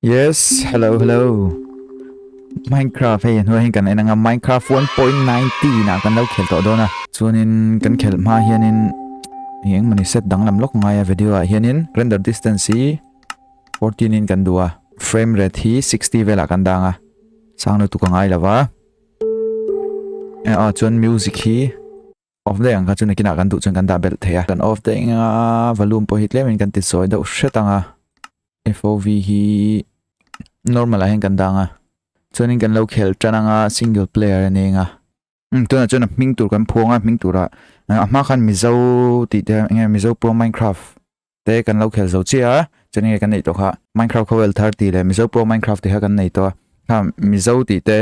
Yes, hello, hello. Minecraft hei hnuai hian kan en anga Minecraft 1.19 ah kan lo khel tawh dawn a. Chuanin kan khelh hma hianin eng mawni set danglam lawk ngai a video ah hianin render distance hi 14 in kan duh a. Frame rate hi 60 velah kan dang a. Sang lutuk a ngai lo va. A chuan music hi Off daih ang kha chu nakinah kan duh chuan kan dah belh thei a. Kan off daih eng a, volume pawh hi tlemin kan ti sawi deuh hret ang a. FOV hi normal ah hian kan dang a. Chuanin kan lo khel tan ang a, single player a ni eng a. Umm tunah chuan a hming tur kan phuang a, hming turah a hma khan Mizo tih te eng nge Mizo Pro Minecraft te kan lo khel zo chiah a, chuan enge kan neih tawh kha Minecraft khawvel thar tih leh Mizo Pro Minecraft tih kha kan nei tawh a, kha Mizo tih te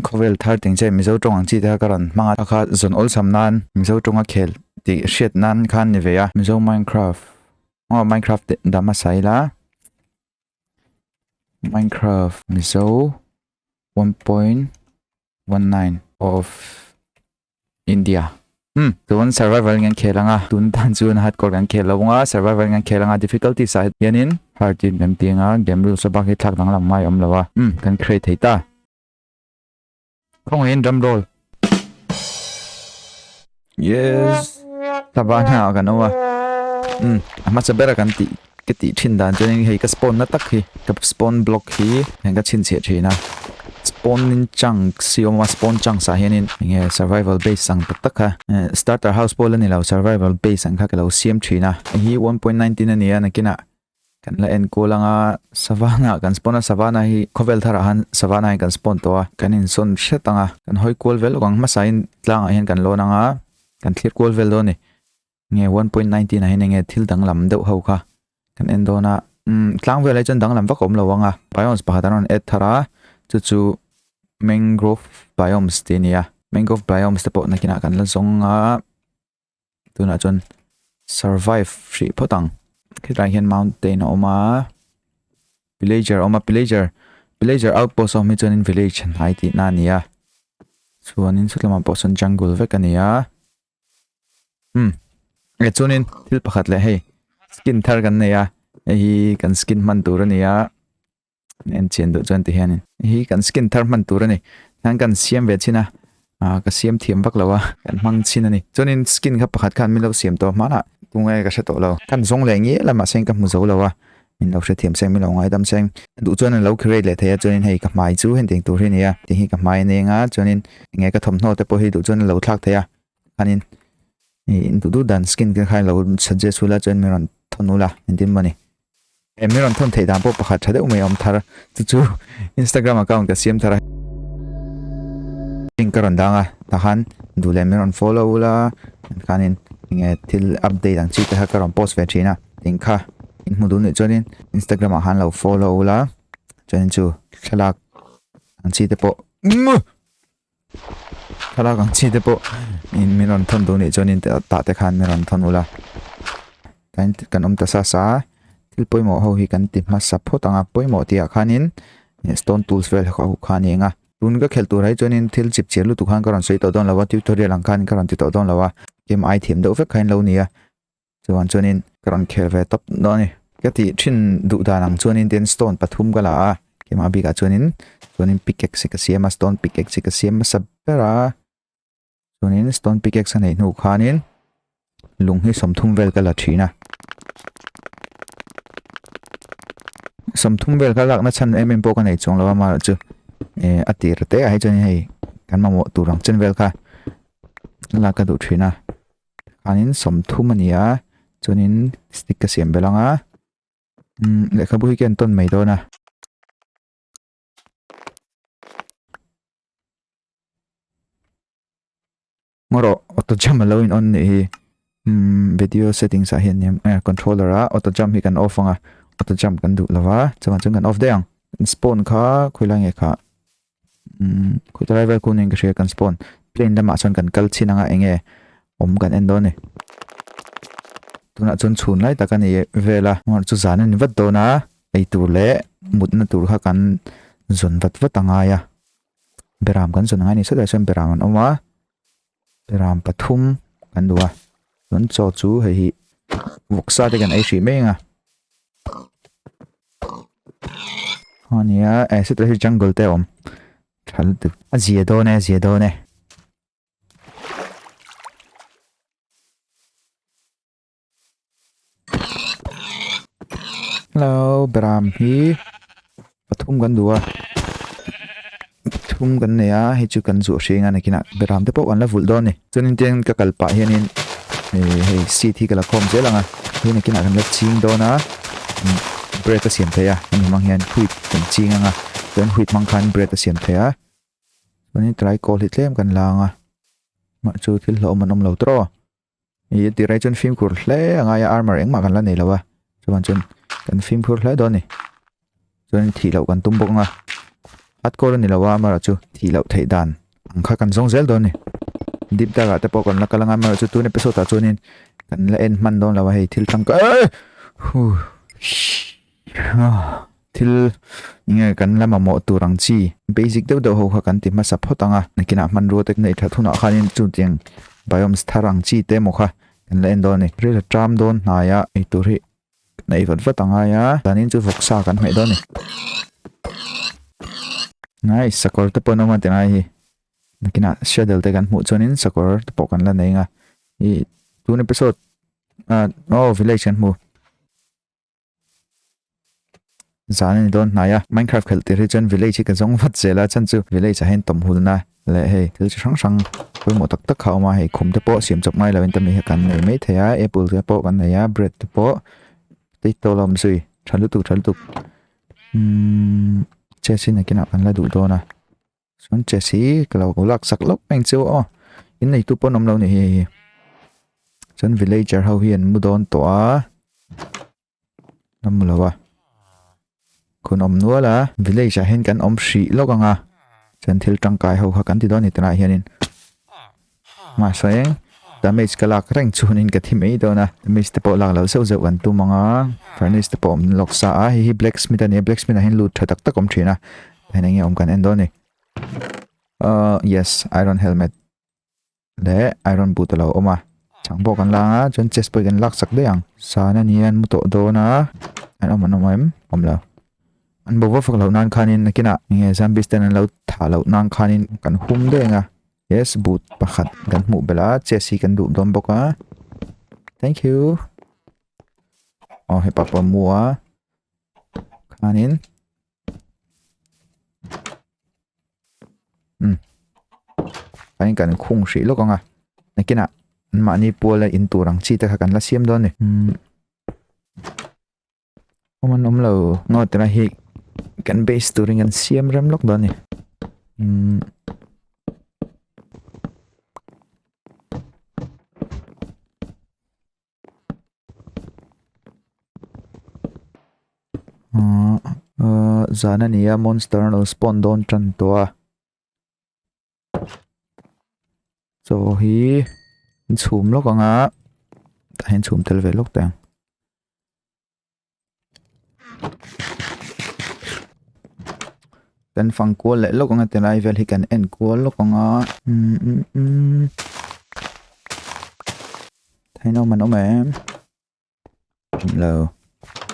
khawvel thar tih ang che Mizo tawng ang chi te kha ka rawn hmang a, kha zawn awlsam nan Mizo tawnga khel tih hriat nan khan ni ve a, Mizo Minecraft aw Minecraft tih dam a sai la Minecraft Mizo 1.19 of India. Hmm, tun survival ngan khel anga tun tan chuan hardcore kan khel lo anga survival ngan khel anga difficulty sa hianin hard in kan ti anga game rules a bak hi thlak danglam mai awm lo a. Hmm, kan create thei ta. Khawngaihin drum roll. Yes. Savannah ah kan awm a. Hmm, a hmasa bera kan tih ka tih thin dan chuanin hei ka spawn na tak hi ka spawn block hi heng ka chhinchhiah thin a spawn chunks hi awm a spawn chunks ah hianin enge survival base ang tak tak kha eh starter house pawh la ni lo survival base ang kha ka lo siam thin a hei hi 1.19 a ni a nakinah kan la enkawl anga savannah kan spawn a savannah hi khawvel tharah han savannah hi kan spawn tawh a kan insawn hret anga kan hawi kual vel lawk ang hmasain tlangah hian kan lawn anga kan thlir kual vel dawn a ni. Nge 1.19 ah hian enge thil danglam deuh ho kha kan en dawn a umm tlang velah hi chuan danglam vak a awm lo ang a biomes pakhat an rawn add thar a chu chu mangrove biomes tih a ni a mangrove biomes te pawh nakinah kan la zawng a tunah chuan survive hrih phawt ang khilaiah hian mountain a awm a villager a awm a villager villager outpost a awm hi chuanin village hnai tihna a ni a chuanin sawtlamah pawh sawn jungle vek a ni a. Hmm. E chuanin thil pakhat leh hei skin thar kan nei a hei hi kan skin hman tur a ni a en chian duh chuan ti hianin hei hi kan skin thar hman tur a ni hian kan siam ve chin a ah ka siam thiam vak lo a kan hmang chin a ni chuanin skin kha pakhat khan min lo siam tawh hmanah tunge ka hre tawh lo kan zawng leh ngial a mahse ka hmu zo lo a min lo hrethiam seng min lo ngaidam seng duh chuan an lo create leh thei a chuanin hei ka hmai chu hetiang tur hi a ni a ti hi ka hmai a neng a chuanin enge ka thawmhnaw te pawh hi duh chuan an lo thlak thei a khanin ih in duh duh dan skin te kha lo suggest ula chuan min rawn thawn ula engtin maw ni eh min rawn thawn theih dan pawh pakhat tha deuh mai a awm thar chu chu Instagram account ka siam thar a link ka rawn dang a tah khan duh leh min rawn follow ula khanin enge thil update ang chi te kha ka rawn post ve thin a eng kha in hmu duh nih chuanin Instagram ah khan lo follow ula chuanin chu thlalak ang chi te pawh thlalak ang chi te pawh in min rawn thawn duh nih chuanin tah te khan min rawn thawn ula kan awm ta sa sa a thil pawimawh ho hi kan ti hmasa phawt ang a pawimawh tih ah khanin stone tools vel ho kha a ni ang a tun ka khelh tur ah hi chuanin thil chip chiar lutuk khan ka rawn sawi tawh dawn lo a tutorial ang khan ka rawn ti tawh dawn lo a game ai thiam deuh vek kha in lo ni a. Chuan chuanin ka rawn khel ve tawp dawn a ni. Ka tih thin duh dan ang chuanin tin stone pathum ka la a, keimah bikah chuanin chuanin pickaxe ka siam a, stone pickaxe ka siam hmasa ber a. Chuanin stone pickaxe a neih hnu khanin lung hi sawmthum vel ka la thin a. Sawmthum vel ka lakna chhan em em pawh ka nei chuang lo a amaherawhchu chu eh a tir te ah hi chuanin hei kan mamawh tur ang chen vel kha lak ka duh thin a. Khanin sawmthum a ni a chuanin stick ka siam belh ang a umm lehkhabu hi ka en tawn mai dawn a. Ngaw rawh auto jump a lo in on nih hi umm video settings ah hian eh controller ah auto jump hi kan off ang a auto jump kan duh lo va chuan chuan kan off daih ang spawn kha khawilai nge kha umm khawi tlai vel khunin ka hria kan spawn plane lamah chuan kan kal chin anga enge awm kan en dawn a ni tunah chuan chhun lai tak a ni vel a chu zan a ni vat dawn a ei tur leh mutna tur kha kan zawn vat vat a ngai a beram kan zawn angai a ni sawtlaiah sawn beram an awm a beram pathum kan duh a chuan chaw chu hei hi vawksa te kan ei hrih mai ang a. Ania eh sawtah hi jungle te a awm tha lutuk a zia dawn e a zia dawn e. Hello beram hi pathum kan duh a pathum kan nei a hei chu kan zuah hreng a nakinah beram te pawh kan la vulh dawn a ni chuanin tiang ka kal pah hianin ih hei seed hi ka la khawm zel ang a hei nakinah kan la ching dawn a bread a siam theih a hemi hmang hian wheat kan ching ang a chuan wheat hmang khan bread a siam theih a chuanin tlai kawl hi tlem kan la ang a mah chu thil hlauhawm an awm lo tawh. Ih tir ai chuan fimkhur hle a ngai a armor engmah kan la nei lo a chuan chuan kan fimkhur hle dawn a ni chuan thih loh kan tum bawk ang a hardcore a ni lo a amaherawh chu thih loh theih dan ang kha kan zawng zel dawn a ni deep dark ah te pawh kan la kal ang a amaherawh chu tun episode ah chuanin kan la en hman dawn lo a hei thil tangkai huh Thil enge kan la mamawh tur ang chi basic deuh deuh ho kha kan ti hmasa phawt ang a, nakinah hmanrua te neih that hunah khanin chutiang biomes thar ang chi te emaw kha kan la en dawn a ni. Ril a ṭam dawn hnaia eitur hi kan ei vat vat a ngai a, zanin chu vawksa kan hmeh dawn a ni. Nice, sakawr te pawh an awm a ti ngai hi. Nakinah schedule te kan hmuh chuanin sakawr te pawh kan la nei ang a, ih tun episode ah aw village kan hmu. Zan a ni dawn hnai a, Minecraft khelh tir hi chuan village hi ka zawng vat zel a, chhan chu village ah hian tawmhulna leh hei thil chi hrang hrang pawimawh tak tak kha a awm a, hei khum te pawh siam chawp ngai lo in tami hi kan nei mai thei a, apple te pawh kan nei a, bread te pawh potato la awm zui tha lutuk tha lutuk umm chest hi nakinah kan la duh dawn a, chuan chest hi ka lo lak sak lawk mai ang chu aw in neitu pawh an awm lo a ni hei hi chuan villager ho hi an mu dawn tawh a. Ram lo a khun awm nual a village ah hian kan awm hrih lawk ang a chuan thil tangkai ho kha kan ti dawn a ni tunah hianin mahse damage ka lak reng chuanin ka thi mai dawn a damage te pawh lak loh zeuh zeuh kan tum ang a furnace te pawh awm lawk sa a hei hi blacksmith a ni a blacksmith ah hian lut tha tak tak awm thin a hei enge awm kan en dawn a ni ahh yes iron helmet. Leh iron boot a lo awm a chang pawh kan la ang a chuan chest pawh hi kan lak sak daih ang sana ni an mu tawh dawn a an awm an awm em awm lo an bo vak vak loh nan khanin nakinah enge zombies ten an lo thah loh nan khanin kan hum daih ang a yes boot pakhat kan hmuh belh a chest hi kan duh dawn bawk a thank you aw hepa pawh a mu a khanin. Um kan kan khung hrih lawk ang a nakinah mahni puala in tur ang chi te kha kan la siam dawn a ni umm awm an awm lo ngaw tela hi kan base turin kan siam rem lawk dawn a ni umm. Ahh zan a ni a monster an lo spawn dawn tan tawh a chaw hi an chhum lawk ang a tah hian chhum tel ve lawk teh ang. Kan fang kual leh lawk ang a tilai vel hi kan en kual lawk ang a umm umm umm thein awm an awm em awm lo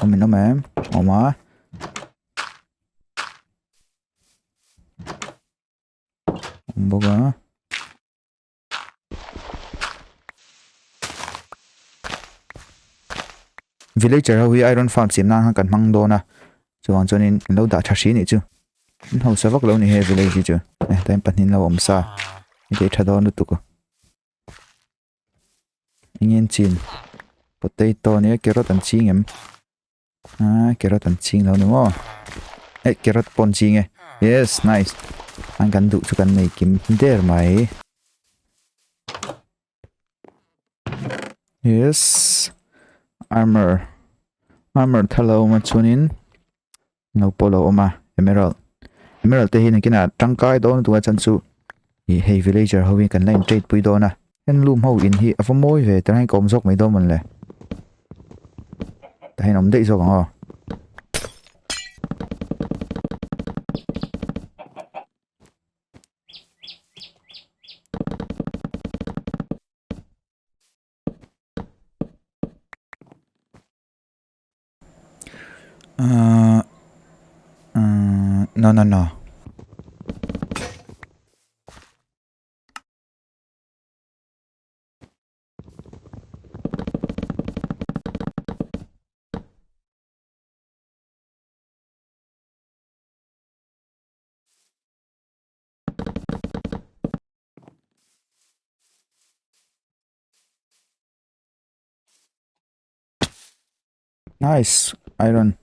awm in awm em awm a. Awm bawk a. Villager ho hi iron farm siam nan khan kan hmang dawn a chuvang chuanin an lo dah tha hri anih chu an hausa vak lo a ni he village hi chu eh time pahnih an lo awm sa hei tha dawn lutuk a eng nge an chin potato ania carrot an ching em. Ah, carrot an ching lo ni maw eh carrot pawh an ching e yes nice an kan duh chu kan nei kim der mai yes armor armor tha lo awm a chuanin no pawh lo awm a emerald emerald te hi nakinah tangkai dawn lutuk a chan chu ih hei villager ho hi kan la in trade pui dawn a Handloom ho in hi a va mawi ve tah hian ka awm zawk mai dawn mawn le tah hian awm daih zawk ang aw. Ahh. No no no. Nice iron.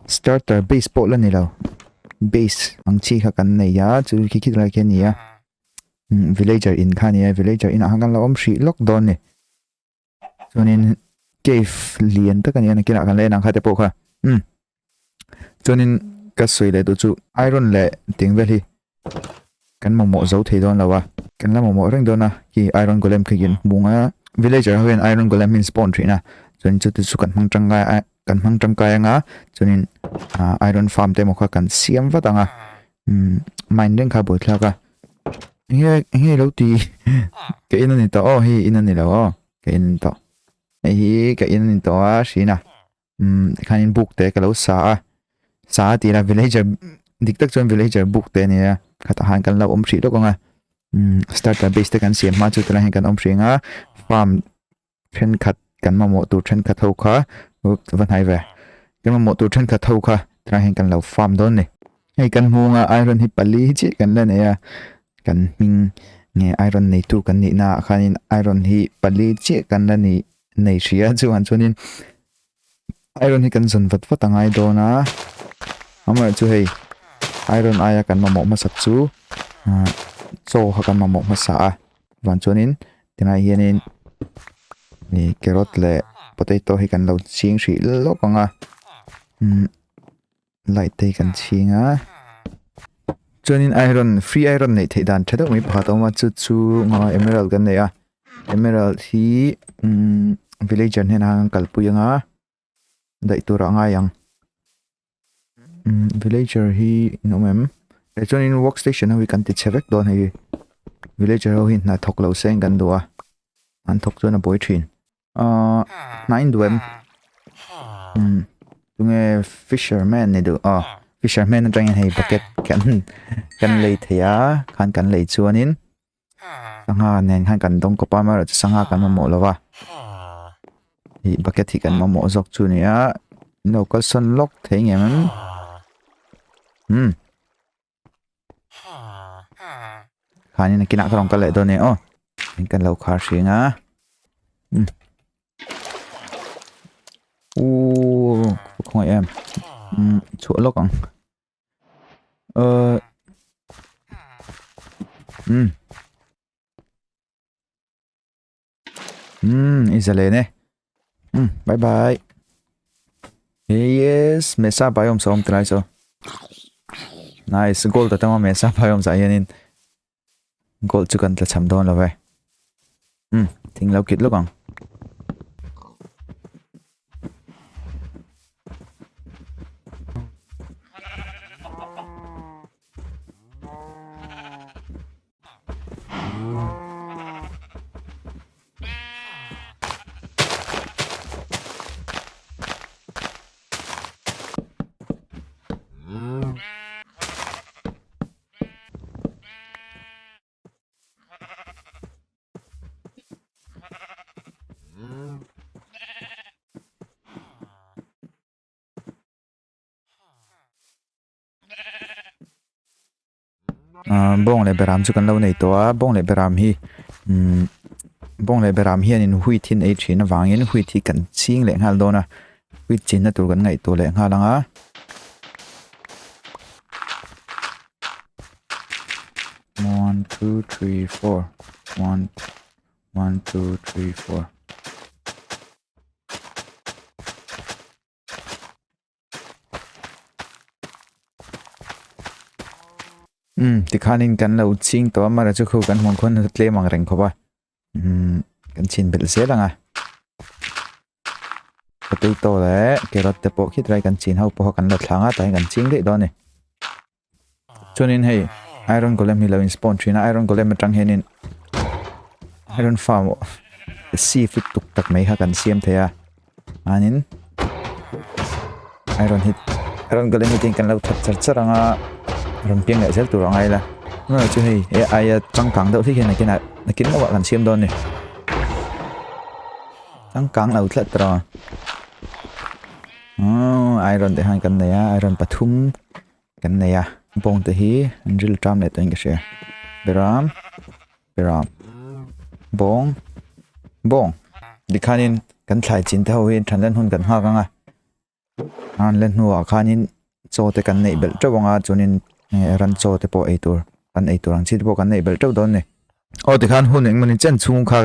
Starter base pawh la ni lo. Base ang chi kha kan nei a chu khi khi lai khi a ni a. Villager in kha a ni a villager inah khan kan lo awm hrih lawk dawn a ni. Chuanin cave lian tak a ni a nakinah kan la en ang kha te pawh kha. Umm chuanin ka sawi leh duh chu iron leh ting vel hi kan mamawh zo thei dawn lo a kan la mamawh reng dawn a khi iron golem khi kan hmu ang a villager ho hian iron golem hi an spawn thin a chuan chuti chu kan hmang tangkai a kan hmang tangkai anga chuanin ah iron farm te emaw kha kan siam vat ang a umm mine reng kha a buaithlak a. Enge enge lo ti ka in a ni tawh aw hei in a ni lo aw ka in a ni tawh hei hi ka in a ni tawh a hrin a umm tikhanin book te ka lo sa a sa a tih la villager dik tak chuan villager book te a ni a khatah khan kan lo awm hrih lawk ang a umm starter base te kan siam hma chu tilai hian kan awm hrih ang a farm thenkhat kan mamawh tur thenkhat ho kha va hnai ve kan mamawh tur thenkhat ho kha tilai hian kan lo farm dawn a ni hei kan hmung a iron hi pali chiah kan la nei a kan hming nge iron neitu kan nih na ah khanin iron hi pali chiah kan la ni nei hria chuan chuanin iron hi kan zawn vat vat a ngai dawn a amaherawhchu chu hei iron aia kan mamawh hmasak chu ah chaw kha kan mamawh hmasa a chuan chuanin tilai hianin ih carrot leh potato hi kan lo ching hrih lawk ang a umm light te hi kan chhing a chuanin iron free iron neih theih dan tha deuh mai pakhat a awm a chu chu emerald kan nei a emerald hi umm villager hnenah an kalpui ang a daih turah a ngai ang umm villager hi an awm em leh chuanin work station ho hi kan ti chhe vek dawn hei villager ho hi hna thawk lo se kan duh a an thawk chuan a buai thin. Ahh hna in duh em umm tunge fisherman ni duh aw fisherman atangin hei bucket kan kan lei thei a khan kan lei chuanin sangha nen khan kan dawng kawp a amaherawhchu sangha kan mamawh lo va ih bucket hi kan mamawh zawk chu a ni a in lo kalsawn lawk thei ngem umm. Khanin a kinah ka rawn kal leh dawn e aw. In kan lo khar hring a. Um. Ooh, khawngaih em. Um, chhuah lawk ang. Uh. Um. Um, i zalen e. Um, bye bye. Yes, mesa biome sa awm tilai so. Nice, gold atanga mesa biome sa hianin gold chu kan tla cham dawn lo ve. Um, thing lo kit lawk ang. Ahh bawng leh beram chu kan lo nei tawh a bawng leh beram hi umm bawng leh beram hianin wheat hi an ei thin avangin wheat hi kan ching leh nghal dawn a wheat chinna tur kan ngaihtuah leh nghal ang a. One two three four one one two three four. Umm tikhanin kan lo ching tawh a mara chu khu kan hmuh khawn tlem ang reng khawp a umm kan chhin belh zel ang a potato leh carrot te pawh khi tlai kan chin ho pawh kan la thlang a tah hian kan ching daih dawn a ni chuanin hei iron golem hi lo in spawn thin a iron golem atang hianin iron farm sieve tuk tak mai kha kan siam thei a. Anin. Iron hi iron golem hi tin kan lo that char char anga rawn piang leh zel tur a ngai la. Tunah chu hei he aia changkang deuh hlek hian nakinah nakin deuhah kan siam dawn a ni. Changkang lo tlat tawh a. Aww iron te khan kan nei a iron pathum kan nei a bawng te hi an ril ṭam leh tawhin ka hria beram beram bawng bawng tikhanin kan thlai chin te ho hi ṭhan len hun kan nghak ang a an len hnuah khanin chaw te kan neih belh teuh ang a chuanin ran chaw te pawh ei tur kan ei tur ang chi te pawh kan neih belh teuh dawn a ni. Aw tikhan hun engmawni chen chhung kha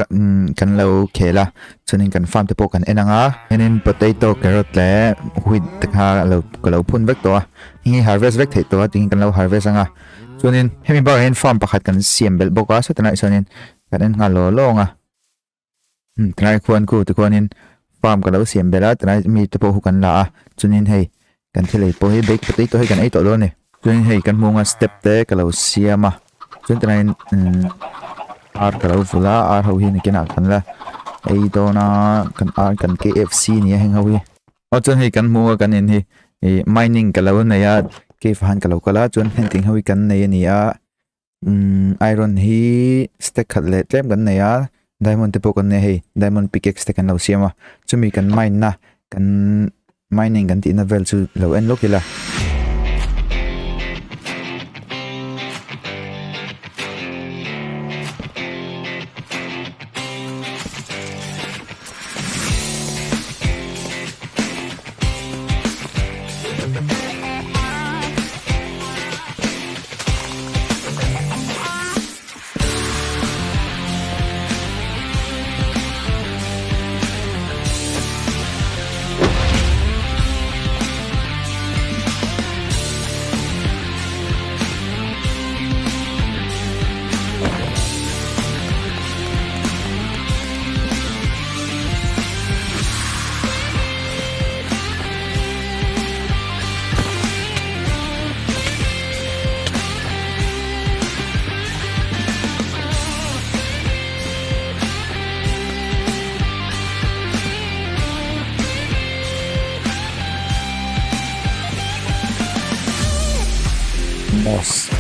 kan lo khel a chuanin kan farm te pawh kan en ang a hianin potato carrot leh wheat te kha lo ka lo phun vek tawh a heng hi harvest vek theih tawh a tiin kan lo harvest ang a chuanin hemi bakah hian farm pakhat kan siam belh bawk a sawtah lai chuanin kan en nghal law lawng a tilai khuan khu tikhuanin farm ka lo siam belh a tilai mi te pawh khu kan la a chuanin hei kan thil ei pawh hi baked potato hi kan ei tawh dawn a ni chuanin hei kan hmung a step te ka lo siam a chuan tilaiin umm ar ka lo vulh a ar ho hi nakinah kan la ei dawn a kan ar kan K F C ni a heng ho hi aw chuan hei kan hmung a kan in hi ih mining ka lo nei a cave ah khan ka lo kal a chuan heng ho hi kan nei a ni a. Umm iron hi stack khat leh tlem kan nei a diamond te pawh kan nei a hei diamond pickaxe te kan lo siam a chumi kan mine na kan mining kan tihna vel chu lo en lawk ila. Moss.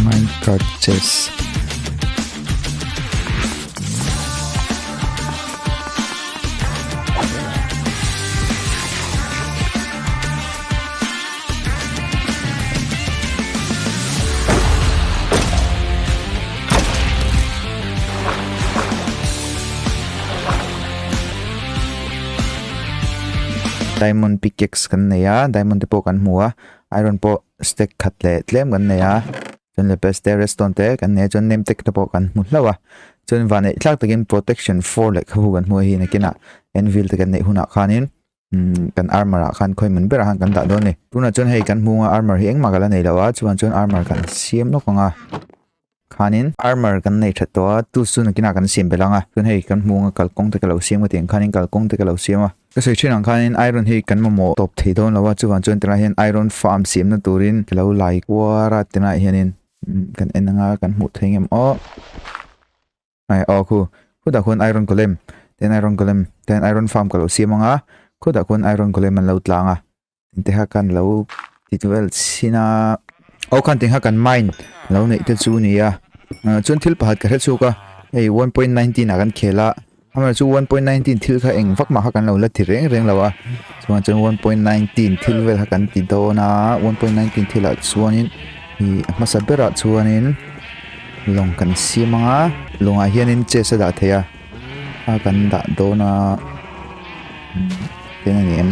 Minecraft chess. Diamond pickaxe kan nei a diamond te pawh kan hmu a iron pawh stack khat leh tlem kan nei a chuan lapis te redstone te kan nei a chuan name tag te pawh kan hmu hlauh a chuan van neih thlak takin protection 4 lehkhabu kan hmu a hi nakinah anvil te kan neih hunah khanin umm kan armor ah khan khawi hmun berah khan kan dah dawn a ni tunah chuan hei kan hmung a armor hi engmah ka la nei lo a chuan chuan armor kan siam lawk ang a khanin armor kan nei that tawh a tu chu nakinah kan siam belh ang a chuan hei kan hmung a kalkawng te ka lo siam a tih ang khanin kalkawng te ka lo siam a ka sawi thin ang khanin iron hi kan mamawh tawp thei dawn lo a chuvang chuan tilai hian iron farm siamna turin ka lo lai kuar a tilai hianin kan en anga kan hmuh thei ngem aw. Ai aw khu khutah khuan iron golem ten iron golem ten iron farm ka lo siam anga khutah khuan iron golem an lo tlang a tin te kha kan lo ti vel chhin a aw khan tin kha kan mine lo neih te chu ni a chuan thil pakhat ka hre chhuak a hei 1.19 ah kan khel a amaherawhchu 1.19 thil kha eng vak mah kha kan lo la ti reng reng lo a chuan chuan 1.19 thil vel kha kan ti dawn a 1.19 thil ah chuanin ih a hmasa berah chuanin. Lawng kan siam ang a lawngah hianin chest a dah thei a a kan dah dawn a tian a ni em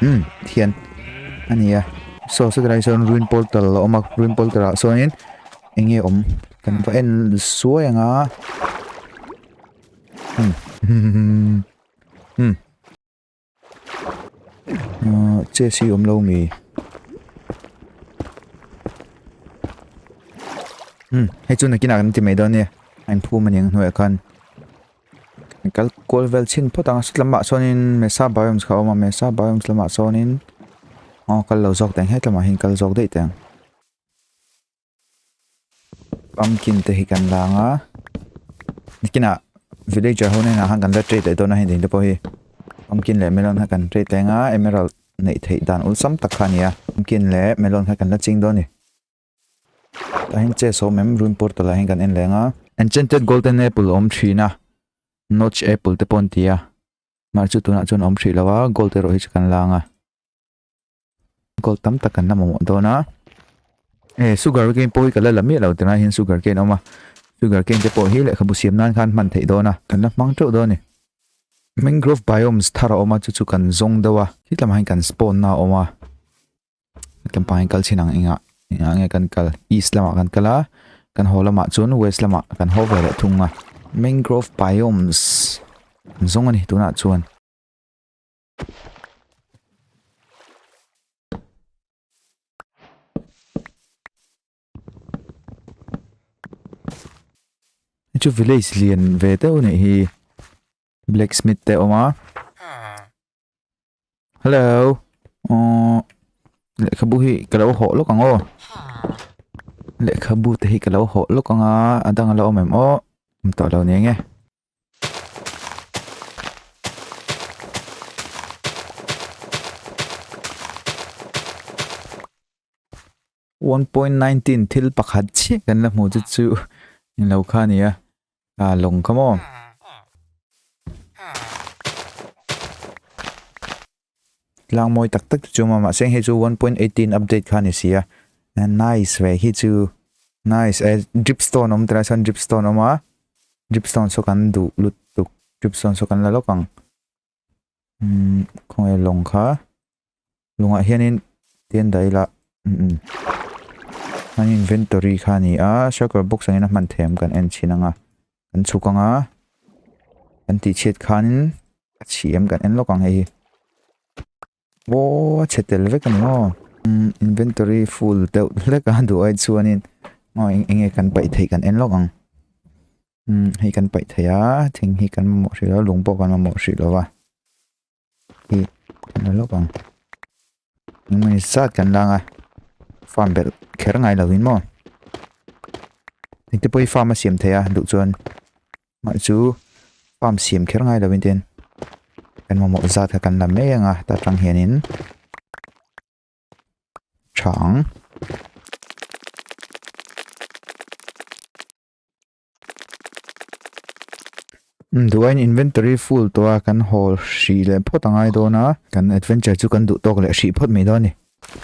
umm thian a ni a saw sawti lai sawn ruin portal a awm a ruin portal ah sawnin. Enge awm kan va en suai ang a hmm hmm ahh chest hi awm lo mi hmm hei chu nakinah kan ti mai dawn nia a inphum a ni ang hnuaiah khan kan kal kual vel chhin phawt ang a sawt lamah sawnin mesa biomes kha a awm a mesa biomes lamah sawnin aw kal lo zawk teh ang hetlamah hian kal zawk daih teh ang. Pumpkin te hi kan lang a nikinah villager ho hnenah khan kan la trade leh dawn a hei ding te pawh hi pumpkin leh melon kha kan trade leh anga emerald neih theih dan awlsam tak kha a ni a pumpkin leh melon kha kan la ching dawn a ni tah hian chest a awm em rune portal ah hian kan en leh anga enchanted golden apple a awm thin a notch apple te pawh an ti a mahse chu tunah chuan a awm hrih lo a gold erawh hi chu kan lang a. Gold tam tak kan la mamawh dawn a e sugar cane pawh hi ka la la miah lo tunah hian sugar cane a awm a sugar cane te pawh hi lehkhabu siam nan khan hman theih dawn a kan la hmang teuh dawn a ni mangrove biomes thar a awm a chu chu kan zawng deuh a khitlamah hian kan spawn na a awm a tlangpang hian kal chhin ang engah engah nge kan kal east lamah kan kal a kan haw lamah chuan west lamah kan haw ve leh thung a mangrove biomes an zawng a ni tunah chuan. Hei chu village lian ve deuh anih hi blacksmith te a awm a hello aww lehkhabu hi ka lo hawh lawk ang aw lehkhabu te hi ka lo hawh lawk ang a a dang a la awm em aw awm tawh lo ni eng e. 1.19 thil pakhat chiah kan la hmu chu chu englo kha a ni a ah lawng kha maw tlang mawi tak tak te chu a awm a mahse hei chu 1.18 update kha a ni si a nice ve hi chu nice eh dripstone a awm tilai sawn dripstone a awm a dripstone saw kan duh lutuk dripstone saw kan la lawk ang umm khawnge lawng kha lungah hianin tian dah ila umm an inventory kha a ni a circle box angin a hman theih ang kan en chhin ang a kan chhuk ang a kan tih chhiat khanin a chhi em kan en lawk ang hei hi aw a chhe tel vek a ni maw umm inventory full deuh hlek a duh ai chuanin aw eng enge kan paih theih kan en lawk ang. Umm hei kan paih thei a thing hi kan mamawh hrih lo a lung pawh kan mamawh hrih lo a hi kan la lawk ang engmawni zat kan lang a farm belh kher ngai lovin maw engte pawh hi farm a siam thei a duh chuan mah chu farm siam kher ngai lovin ten kan mamawh zat kha kan la mai ang a ta tang hianin tha ang. Duain inventory full tawh a kan haw hrih leh phawt a ngai dawn a kan adventure chu kan duh tawk leh hrih phawt mai dawn a ni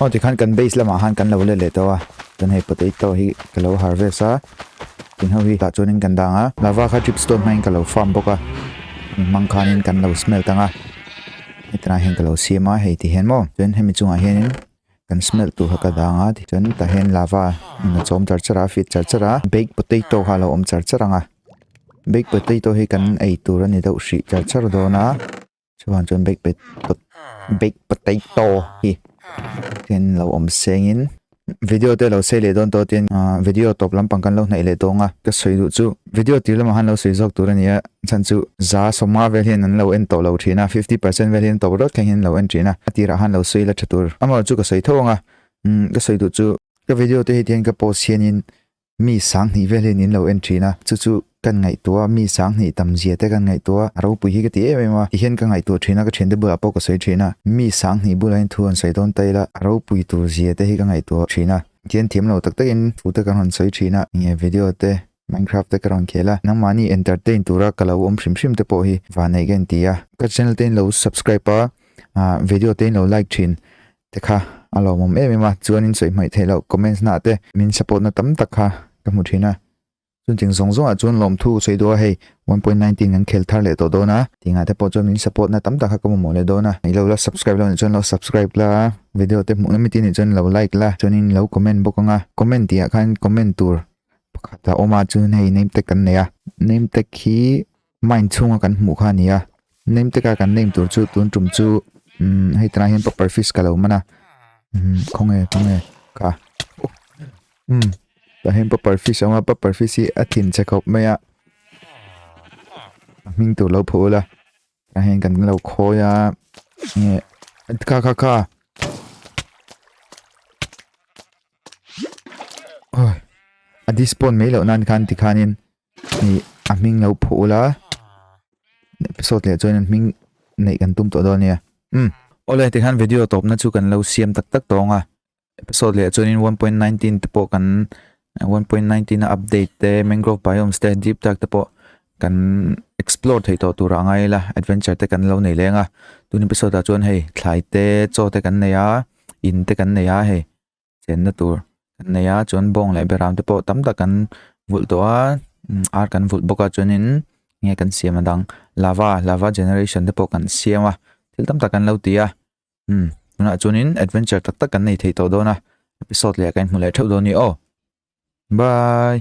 aw tikhan kan base lamah khan kan lo let leh tawh a chuan hei potato hi ka lo harvest a tin ho hi tah chuanin kan dang a lava kha dripstone hmangin ka lo farm bawk a hmang khanin kan lo smelt ang a hetlaiah hian ka lo siam a hei ti hian maw chuan hemi chungah hianin. Kan smell tur kha ka dang a tichuan tah hian lava in a chawm char char a a fit char char a baked potato kha a lo awm char char ang a baked potato hi kan ei tur a ni deuh hrih char char dawn a chuvang chuan baked baked potato hi hian lo awm seng in video te lo sei leh dawn tawh tin ah video tawp lampang kan lo hnaih leh dawn a ka sawi duh chu video tir lamah khan lo sawi zawk tur a ni a chhan chu za sawmnga vel hian an lo en tawh lo thin a fifty percent vel hian tawp rawt thleng hian an lo en thin a a tirah khan lo sawi la tha tur amaherawhchu chu ka sawi tho ang a umm ka sawi duh chu ka video te hi tihian ka post hianin mi sanghnih vel hian in lo en thin a chu chu kan ngaihtuah a mi sanghnih tam zia te kan ngaihtuah a ropui hi ka ti em em a tihian ka ngaihtuah thin a ka thiante bulah pawh ka sawi thin a mi sanghnih bulah hian thu an sawi dawn ta ila a ropui tur zia te hi ka ngaihtuah thin a tihian thiam lo tak takin thu te kan rawn sawi thin a enge video te Minecraft te ka rawn khel a, nangmahni entertain tura ka lo awm hrim hrim te pawh hi vanneih ka inti a. Ka channel te in lo subscribe a, ah video te in lo like thin te kha a lawmawm em em a, chuan in sawi hmaih theih loh comments na te min support na tam tak kha ka hmu thin a. Chunching zawng zawng ah chuan lawmthu sawi duh a hei 1.19 kan khel thar leh tawh dawn a, tingah te pawh chuan min support na tam tak kha ka mamawh leh dawn a, i lo la subscribe lo nih chuan lo subscribe la, video te hmuh na miti nih chuan lo like la, chuan in lo comment bawk ang a, comment tih ah khan comment tur. Pakhat a awm a chuan hei name tag kan nei a name tag hi mine chhunga kan hmuh kha a ni a name tag a kan name tur chu tun tum chu umm hei tunah hian puffer fish ka lo man a umm khawnge khawnge kha umm tah hian puffer fish a awm a puffer fish hi a thin chhe khawp mai a a hming tur lo phuh ula. Tah hian kan lo khawi a nge kha kha kha oi a despawn mai loh nan khan tikhanin ih a hming lo phuh ula episode leh chuan hming neih kan tum tawh dawn a nia umm awle tikhan video tawpna chu kan lo siam tak tak tawng a. Episode leh chuanin 1.19 te pawh kan 1.19 a update te mangrove biomes te deep dark te pawh kan explore thei tawh tur a ngai ila adventure te kan lo nei leng a tun episode ah chuan hei thlai te chaw te kan nei a in te kan nei a hei chenna tur kan nei a chuan bawng leh beram te pawh tam tak kan vulh tawh a ar kan vulh bawk a chuanin nge kan siam a dang lava lava generation te pawh kan siam a thil tam tak kan lo ti a. Umm tunah chuanin adventure tak tak kan nei thei tawh dawn a episode leh kan hmu leh theuh dawn a ni aw bye.